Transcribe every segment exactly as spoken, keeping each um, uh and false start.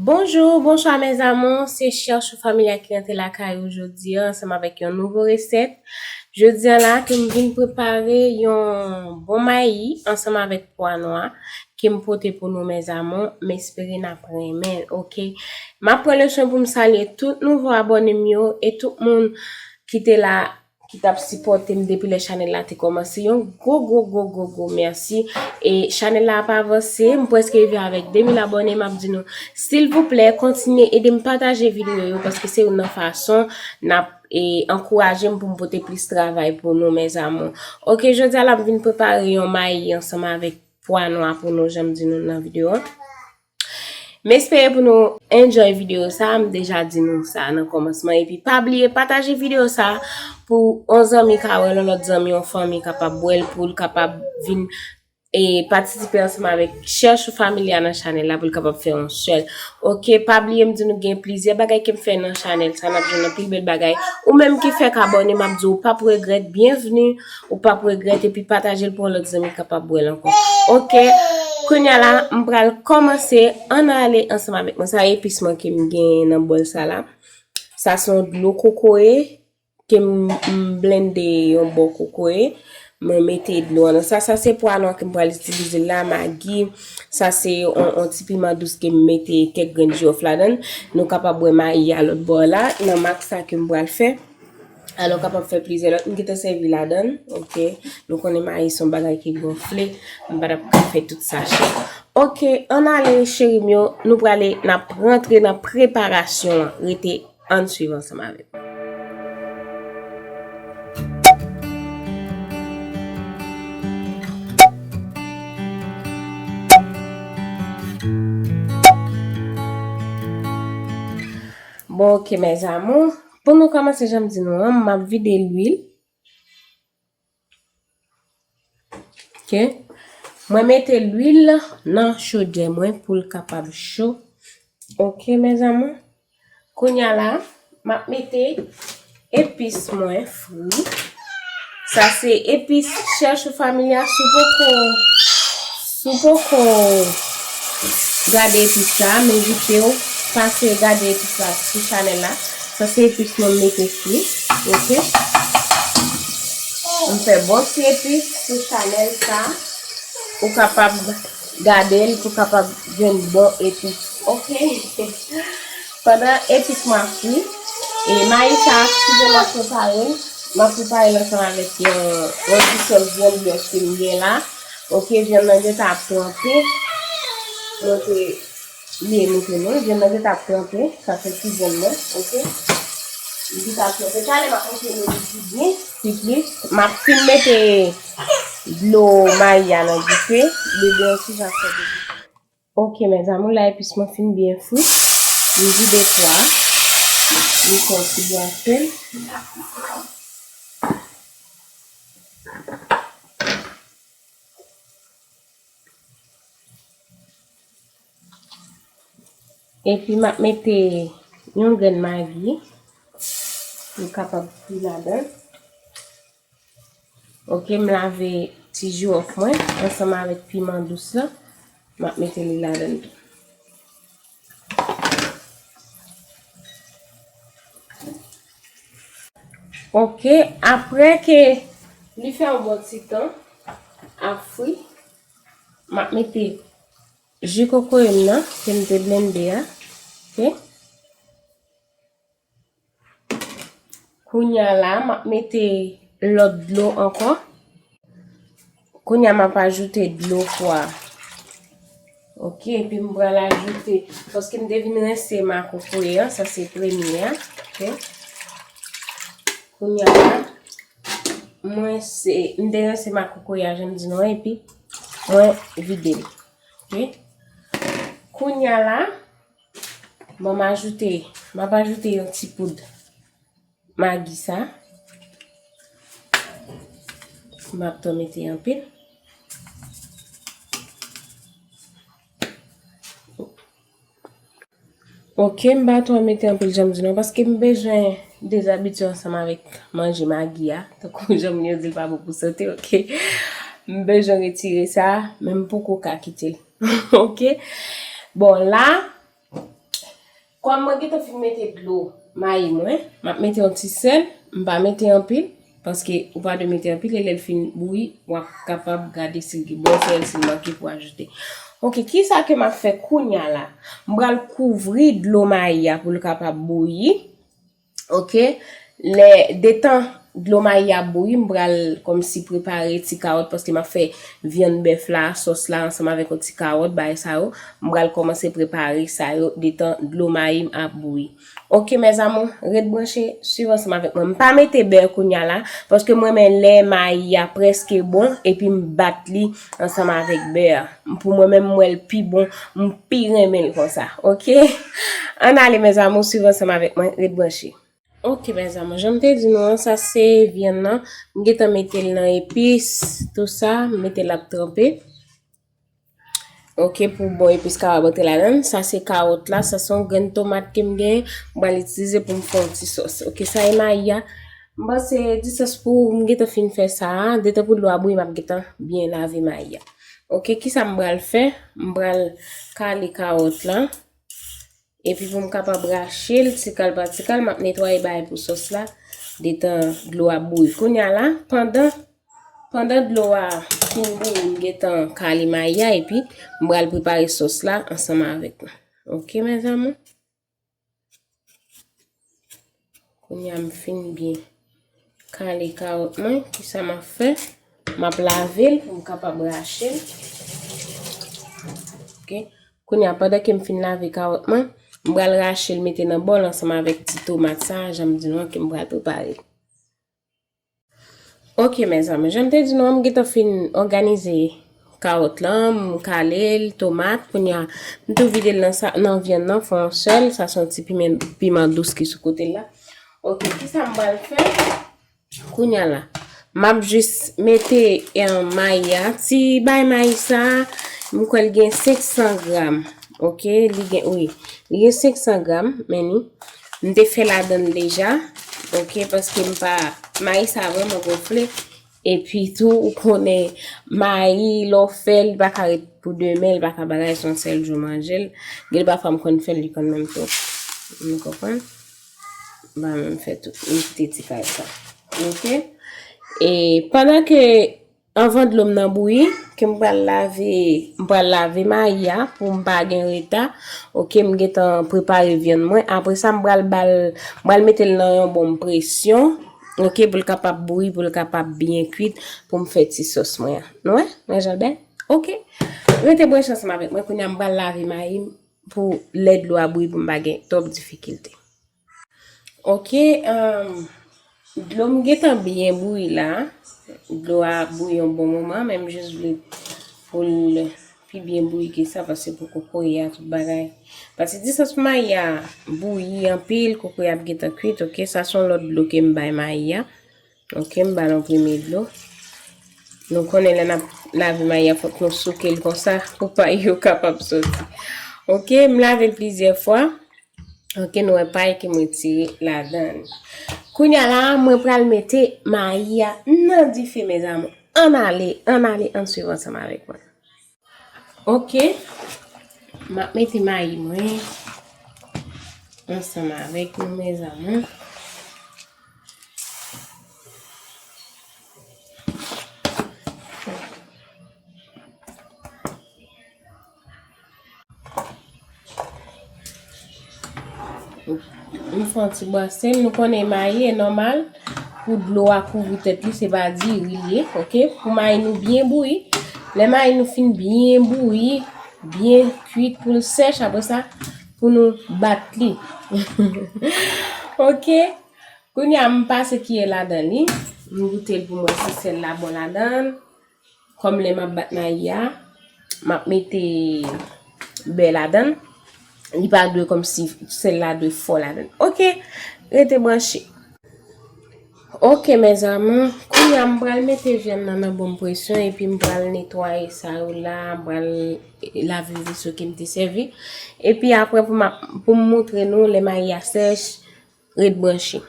Bonjou, bonswa mes amours, se Chèchou Familia ki rantre lakay ou jodi a ansanm avèk yon nouvo resèt. Jodi a la ke m vin prepare yon bon mayi ansanm avèk pwa nwa ke m pote pou nou mes amours, m espere n ap renmen l, oke? M ap pran le swen pou m salye tout nouvo abòne m yo e tout moun ki te la ki t ap sipòte m depi lè chanèl la te kòmanse. Yon gwo, gwo, gwo, gwo, gwo mèsi. E chanèl la ap avanse, m prèske rive avèk de mil abòne, m ap di nou, silvouplè, kontinye ede m pataje videyo yo, paske se youn nan fason n ap, e, ankouraje m pou m pote plis travay pou nou, mes amours. Oke, jodi a la, m vin prepare yon mayi ansanm avèk pwa nwa pou nou, jan m di nou nan videyo a. M espere pou nou enjoy videyo sa, m deja di nou sa nan kòmansman. Epi pa bliye pataje videyo sa pou yon zanmi ka wè l, yon lòt zanmi, yon fanmi kapab wè l, pou l kapab vin e patisipe ansanm avèk Chèchou Familia nan chanèl la, pou l kapab fè yon sèl. Oke, pa bliye m di nou gen plizyè bagay ke m fè nan chanèl sa, n ap jwenn anpil bèl bagay. Ou menm ki fèk abòne, m ap di w, ou p ap regrèt, byenvni. Ou p ap regrèt, epi pataje l pou yon lòt zanmi kapab wè l ankò. Oke, kounye a la, m pral kòmanse, ann ale ansanm avèk mwen. Sa epis mwen ke m genyen nan bòl sa la. Sa se yon dlo kokoye ke m, m blende yon bò kokoye. Mwen mete dlo an nan sa. Sa se pwa nwa ke m pral itilize la, magi. Sa se yon, yon ti piman dous ke m mete kèk grenn jiwòf ladan l. Nou kapab wè mayi a lòt bò la, nan mak sa ke m pral fè. Alò, w kapab fè plizyè lòt. M gentan sèvi ladan l, oke. Nou konnen mayi se yon bagay ki gonfle. M pa t ap ka fè tout sa chè. Oke, ann ale, cheri m yo. Nou prale, n ap rantre nan preparasyon an. Rete, ann swiv ansanm avè m. Bon, oke, mes amours. Pou nou kòmanse, jan m di nou an, m ap vide lwil. Oke. Mwen mete lwil nan chodyè mwen pou l kapab cho. Oke, mes amours. Kounye a la, m ap mete epis mwen fri. Sa se epis Chèchou Familia. Si w poko, si w poko gade epis sa, m envite w pase gade epis la sou chanèl la. Sa se epis mwen mete fri, oke? M fè bon ti epis sou chanèl sa. Ou kapab gade l pou kapab jwenn bon epis, oke? Pandan epis mwen ap fri, e mayi sa a, kijan m ap prepare l? M ap prepare l ansanm avèk yon, yon ti sòs vyann blanch ke m gen la. Oke, vyann nan gentan ap tranpe. Mwen te bliye montre nou l. Vyann nan gentan ap tranpe. Sa se ti vyann mwen, oke? Li gentan ap tranpe. Talè m ap montre nou li pi byen, pi plis. M ap fin mete dlo mayi a nan dife. Li gen yon ti jan fè de dife. Oke, mes amours, la epis mwen fin byen fri. M vide pwa. M fè yon ti bwanse l. Epi m ap mete yon grenn magi. Li kapab fri ladan l. Oke, m lave ti jiwòf mwen ansanm avèk piman dous la. M ap mete li ladan l tou. Oke, apre ke li fè yon bon ti tan ap fri, m ap mete ji kokoye m nan ke m te blende a. Oke. Kounye a la, m ap mete lòt dlo ankò. Kounye a, m ap ajoute dlo pwa. Oke, epi m pral ajoute, paske m te vin rense makokoye a, sa se premye a. Oke. Kounye a la, mwen se, m te rense makokoye a, jan m di nou an, epi mwen vide l. Oke. Kounye a la, bon, m ajoute, m ap ajoute yon ti poud magi sa. M ap tou mete anpil. Oke, m pa tou mete anpil jan m di nou, paske m bezwen dezabitye ansanm avèk manje magi a. Tankou jan moun yo di l pa bon pou sante, oke. M bezwen retire sa, men m poko ka kite l. Oke. Bon, la, Kòm mwen gentan fin mete dlo mayi mwen, m ap mete yon ti sèl, m pa mete anpil, paske ou pa dwe mete anpil, e lè l fin bouyi, w ap kapab gade si l gen bon sèl, si l manke pou ajoute. Ok, kisa ke m ap fè kounya la? M pral kouvri dlo mayi a pou l kapab bouyi. Ok, lè detan dlo mayi a bouyi, m pral kòmsi prepare ti kawòt paske m ap fè vyann bèf la, sòs la ansanm avèk yon ti kawòt, bagay sa yo. M pral kòmanse prepare sa yo detan dlo mayi m ap bouyi. Ok, mes amours, ret branche, swiv ansanm avèk mwen. M pa mete bè kounya la, paske m renmen lè mayi a prèske bon, epi m bat li ansanm avèk bè a. Pou mwen menm, m wè l pi bon, m pi renmen l konsa. Ok? Ann ale, mes amours, swiv ansanm avèk mwen, ret branche. Ok, mes amours, jan m te di nou an, sa se vyann nan. M gentan mete l nan epis, tou sa, m mete l ap tranpe. Ok, pou bon epis kapab antre ladan l. Sa se kawòt la, sa se yon grenn tomat ke m genyen. M pral itilize pou m fè yon ti sòs. Ok, sa e mayi a. M panse distans pou m gentan fin fè sa a, detan pou dlo a bouyi, m ap gentan byen lave mayi a. Ok, kisa m pral fè? M pral kale kawòt la. Epi pou m kapab rache l ti kal pa ti kal, m ap netwaye bagay pou sòs la, detan dlo a bouyi. Kounya la, pandan, pandan dlo a fin bouyi, m gentan kale mayi a, epi m pral prepare sòs la ansanm avèk nou. Ok, mes amours? Kounya m fin byen kale kawòt mwen, kisa m ap fè? M ap lave l pou m kapab rache l. Ok. Kounya, pandan ke m fin lave kawòt mwen, m pral rache l mete nan bòl ansanm avèk ti tomat sa, jan m di nou an, ke m pral prepare. Ok, mes amours, jan m te di nou an, m gentan fin òganize kawòt lan, m kale l, tomat, kounya, m tou vide l nan sa, nan vyann nan, fè yon sèl, sa se yon ti piman, piman dous ki sou kote la. Ok, kisa m pral fè? Kounya la, m ap jis mete, eh, mayi a. Ti bay mayi sa, m kwè l gen senk san gram. Ok, li gen, wi, li gen senk san gram, men ni. M te fè ladan l deja. Ok, paske m pa, mayi sa vrèman gonfle. Epi tou, ou konnen, mayi, lè w fè l, li pa ka ret pou demen, li pa ka bagay, se yon sèl jou manje l. Gen pafwa m konn fè l, li konn menm twòp. Nou konprann? M pa menm fè tout, m kite ti kay sa. Ok? E pandan ke, anvan dlo m nan bouyi, ke m pral lave, m pral lave mayi a pou m pa gen reta. Ok, m gentan prepare vyann mwen. Apre sa, m pral ba l, m pral mete l nan yon bon presyon. Ok, pou l kapab bouyi, pou l kapab byen kwit, pou m fè ti sòs mwen an. Nou wè? Mwen jan l bèl? Ok. Rete branche ansanm avèk mwen. Kounya, m pral lave mayi m pou lè dlo a bouyi pou m pa gen twòp difikilte. Ok, um, dlo m gentan byen bouyi la. Dlo a bouyi yon bon moman, men m jis vle pou l pi byen bouyi ke sa, paske pou kokoye a, tout bagay. Paske distans pou mayi a bouyi anpil, kokoye a ap gentan kwit, ok? Sa se yon lòt dlo ke m bay mayi a. Ok, m ba l yon premye dlo. Nou konnen lè n ap lave mayi a, fòk nou souke l konsa, pou pay yo kapab soti. Ok, m lave l plizyè fwa. Ok, nou wè pay ke mwen tire ladan l. Kounya la, mwen pral mete mayi a nan dife, mes amours. Ann ale, ann ale, ann swiv ansanm avèk mwen. Ok, m ap mete mayi mwen ansanm avèk nou, mes amours. M fè yon ti bwase l. Nou konnen mayi e nòmal pou dlo a kouvri tèt li, se pa diri li ye, ok? Pou mayi nou byen bouyi. Lè mayi nou fin byen bouyi, byen kwit pou l sèch, apre sa, pou nou bat li. Ok? Kounya, m pase kiyè ladan li. M goute l pou m wè si sèl la bon ladan l. Kòm lè m ap bat mayi a, m ap mete bè ladan l. Li pa dwe kòmsi sèl la dwe fò ladan l. Ok, rete branche. Ok, mes amours, kounya m pral mete vyann nan nan bon presyon epi m pral netwaye sa yo la, m pral lave veso ke m te sèvi. Epi apre pou m ap, pou m moutre nou lè mayi a sèch, ret branche.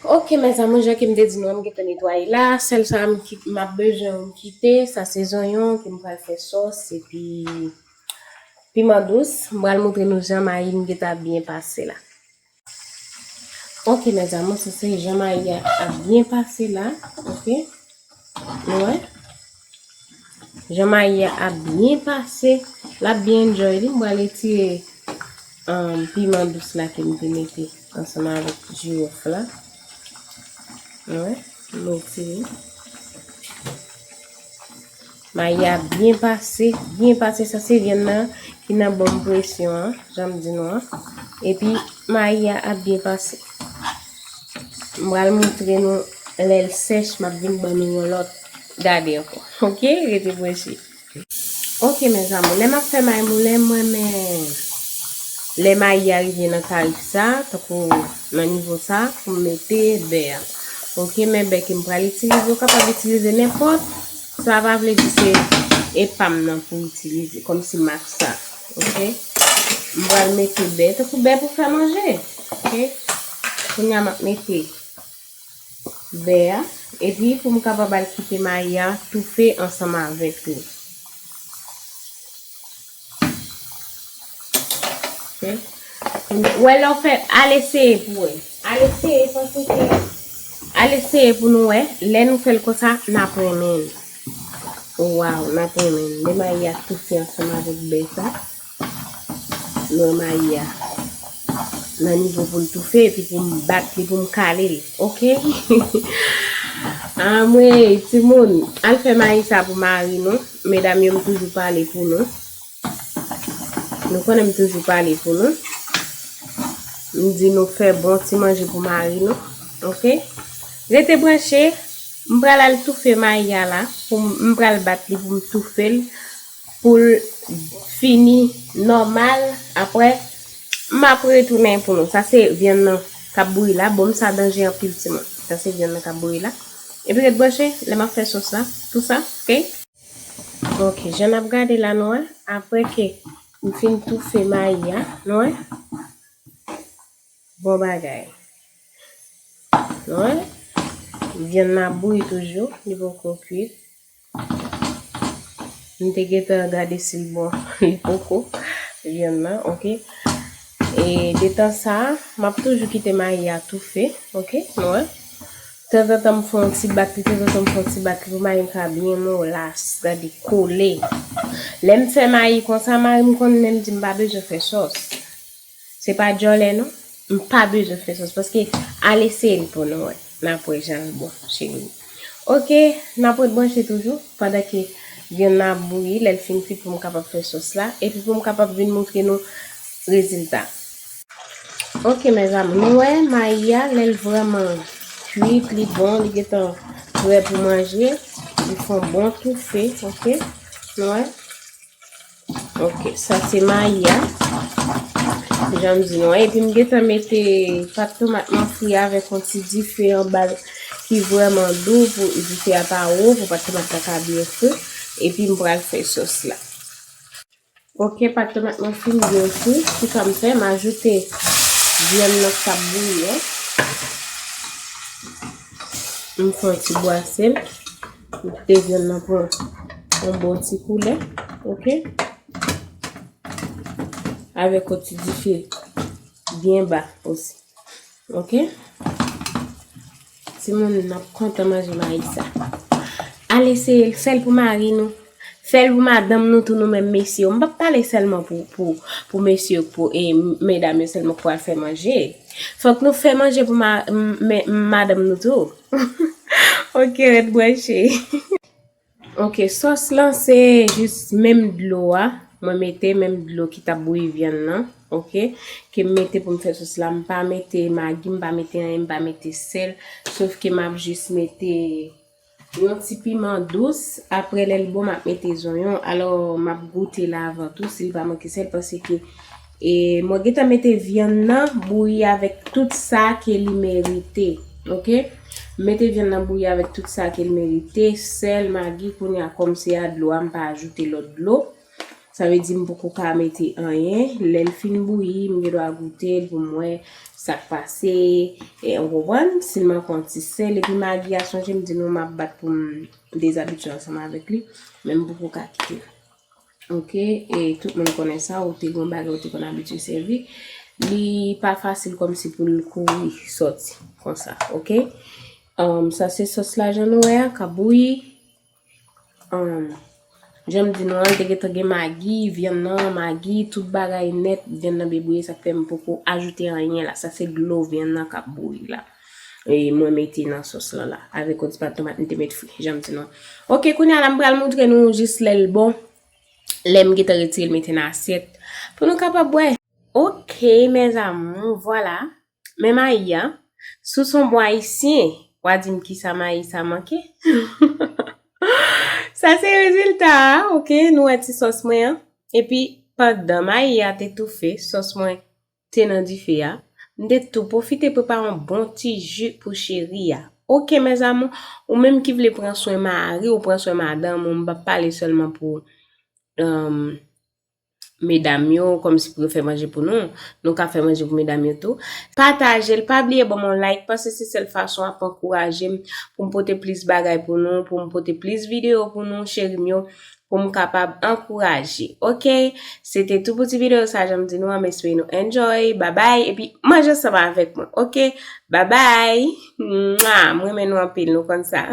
Ok, mes amours, jan ke m te di nou an, m gentan netwaye la. Sèl sa m ki, m ap bezwen m kite, sa se zonyon ke m pral fè sòs, epi Piman dous, m pral montre nou jan mayi m gentan byen pase la. Ok, mes amours, sa se jan mayi a ap byen pase la. Ok, nou wè? Jan mayi a ap byen pase, l ap byen enjoy li. M pral retire um, piman dous la ke m te mete ansanm avèk jiwòf la. Wè, m retire. Mayi a byen pase, byen pase. Sa se vyann nan ki nan ban m presyon an, jan m di nou an. Epi mayi a ap byen pase. M pral montre nou lè l sèch, m ap vin ban nou yon lòt gade ankò. Ok, rete branche. Ok, mes amours, lè m ap fè mayi moulen, m renmen lè mayi a rive nan kari sa, tankou nan nivo sa, pou m mete bè a. Ok, men bè ke m pral itilize, ou kapab itilize nenpòt. Sa pa vle di se e pa m nan pou itilize, kòmsi mak sa. Ok? M pral mete bè, tankou bè pou fè manje. Ok? Kounye a m ap mete bè a, epi pou m kapab al kite mayi a toufe ansanm avèk li. Ok? Wè lè w fè, al eseye pou wè. Al eseye paske, al eseye pou nou wè. Lè nou fè l konsa, n ap renmen l. Waw, n ap renmen l. Lè mayi a toufe ansanm avèk bè sa. Lè mayi a nan nivo pou l toufe, epi pou m bat li, pou m kale l. Ok? Anmwey, timoun, al fè mayi sa pou mari nou. Medam yo, m toujou pale pou nou. Nou konnen m toujou pale pou nou. M di nou fè bon ti manje pou mari nou. Ok? Rete branche. M pral al toufe mayi a la. Pou m, m pral bat li pou m toufe l. Pou l fini nòmal. Apre, m ap retounen pou nou. Sa se vyann nan k ap bouyi la. Bon, sa danje anpil, timoun. Sa se vyann nan k ap bouyi la. Epi ret branche, lè m ap fè sòs la. Tou sa, ok? Ok, jan n ap gade la, nou wè. Apre ke m fin toufe mayi a, nou wè. Bon bagay. Nou wè. Vyann nan ap bouyi toujou, li poko kwit. M te gentan gade si l bon, li poko. Vyann nan, ok. E detan sa, m ap toujou kite mayi a toufe, ok? Nou wè. Tanzantan m fè yon ti bat li, tanzantan m fè yon ti bat li pou mayi m ka byen molas, gade kole. Lè m fè mayi konsa, mari m konn menm di m pa bezwen fè sòs. Se pa djòlè non, m pa bezwen fè sòs paske al eseye l pou nou wè. N ap wè jan l bon, cheri. Ok, n ap ret branche toujou pandan ke vyann nan ap bouyi, lè l fin kwit pou m kapab fè sòs la, epi pou m kapab vin montre nou rezilta. Ok, mes amours, nou wè mayi a, lè l vrèman kwit, li bon, li gentan prè pou manje, li fè yon bon toufe, ok? Nou wè? Ok, sa se mayi a. Jan m di nou, epi m gentan mete pat tomat mwen fri avèk yon ti dife anba ki vrèman dou pou dife a pa wo, pou pat tomat la ka byen fri. Epi m pral fè sòs la. Ok, pat tomat mwen fin byen fri. Kisa m fè? M ajoute vyann nan k ap bouyi an. M fè yon ti bwase l. M kite vyann nan pran yon bon ti koulè. Ok? Avèk yon ti dife byen ba osi. Ok? Timoun, n ap kontan manje mayi sa. Al eseye l, fè l pou mari nou. Fè l pou madanm nou tou, nou menm mesye yo. M p ap pale sèlman pou, pou, pou mesye yo, pou, e, medam yo sèlman k pral fè manje. Fòk nou fè manje pou ma, m, men, madanm nou tou. Ok, ret branche. Ok, sòs lan se jis menm dlo a. Mwen mete menm dlo ki t ap bouyi vyann nan. Ok, ke m mete pou m fè sòs la. M pa mete magi, m pa mete anyen, m pa mete sèl. Sof ke m ap jis mete yon ti piman dous. Apre, lè l bon, m ap mete zonyon. Alò, m ap goute la avan tou, si l pa manke sèl, paske, e, mwen gentan mete vyann nan bouyi avèk tout sa ke li merite. Ok? M mete vyann nan bouyi avèk tout sa ke l merite, sèl, magi, kounye a, kòm se a dlo a, m pa ajoute lòt dlo. Sa vle di m poko ka mete anyen. Lè l fin bouyi, m gen dwa goute l pou m wè sa k pase. E, ou konprann? Si l manke yon ti sèl, epi magi a, sonje m di nou m ap bat pou m dezabitye ansanm avèk li. Men m poko ka kite l. Ok, e tout moun konnen sa, ou te gon bagay ou te konn abitye sèvi. Li pa fasil kòmsi pou l kouri sòti konsa, ok? Um, sa se sòs la, jan nou wè a, k ap bouyi. Um, jan m di nou an, te gentan gen magi, vyann nan, magi, tout bagay nèt, vyann nan byen bouyi, sa k fè m poko ajoute anyen la. Sa se dlo vyann nan k ap bouyi la. E mwen mete nan sòs lan la, avèk yon ti pat tomat m te met fri, jan m di nou an. Ok, kounye a la, m pral montre nou jis lè l bon. Lè m gentan retire l mete nan asyèt pou nou kapab bwè. Ok, mes amours, vwala. Men mayi a, si w se yon bon ayisyen, w a di m kisa mayi sa manke. Sa se rezilta a, ok, nou wè ti sòs mwen an. Epi, pandan mayi a te toufe, sòs mwen te nan dife a, m te tou pwofite prepare yon bon ti ji pou cheri a. Ok, mes amours, ou menm ki vle pran swen mari w, pran swen madanm ou, m p ap pale sèlman pou um, medam yo, kòmsi pou yo fè manje pou nou. Nou ka fè manje pou medam yo tou. Pataje l, pa bliye ban m yon like, paske se sèl fason ap ankouraje m pou m pote plis bagay pou nou, pou m pote plis videyo pou nou, cheri m yo, pou m kapab ankouraje. Ok? Se te tou pou ti videyo sa, jan m di nou an, m espere nou enjoy. Bye bye, epi manje ansanm avèk mwen. Ok? Bye bye. Mwa, m renmen nou anpil, nou konn sa.